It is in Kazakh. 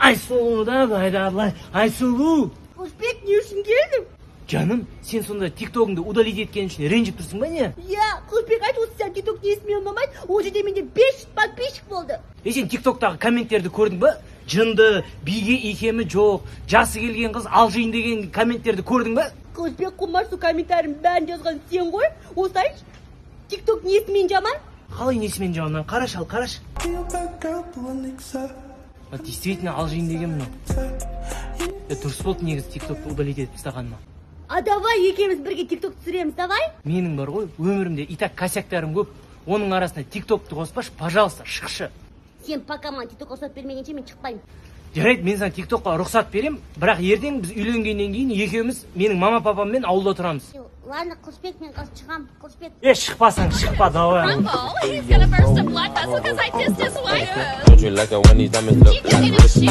Айсұлу да, былай, Айсұлу. Қылышбек, не үшін келдің? Жаным, сен сонда тиктогыңды удалить еткен үшін ренжіп тұрсың ба, не? Иә, Қылышбек, айт, осы сен тикток несімен ұнамайды? Ол жерде менде 500 подписчик болды. Е, сен тиктоктағы комменттерді көрдің ба? Жынды, биге икемі жоқ, жасы келген қыз алжиын деген комменттерді көрдің ба? Қылышбек, қумаш, сол комментарийдің бәрін жазған сен ғой. Осы айтшы, тикток несімен жаман? Қалай несімен жаман? Қарашы, ал қарашы. А, действительно алжиын деген мынау. Е, дұрыс болды негізі тиктокты удалить етіп тастағаныма. А давай екеуміз бірге тикток түсіреміз, давай? Менің бар ғой, өмірімде и так косяктарым көп. Оның арасына тиктокты қоспашы, пожалуйста, шықшы. Сен пока маған тиктокқа рұқсат бермегенше, мен шықпаймын. Жарайды, мен саған тиктокқа рұқсат берем, бірақ ертең біз үйленгеннен кейін екеуміз менің мама папаммен ауылда тұрамыз. Ладно, Қылышбек, мен қазір шығамын, Қылышбек. Е, шықпасаң, шықпа, давай. Rumble, he's gonna burst a blood vessel because I dissed his wife. Don't you like it when these diamonds look She can like even this? she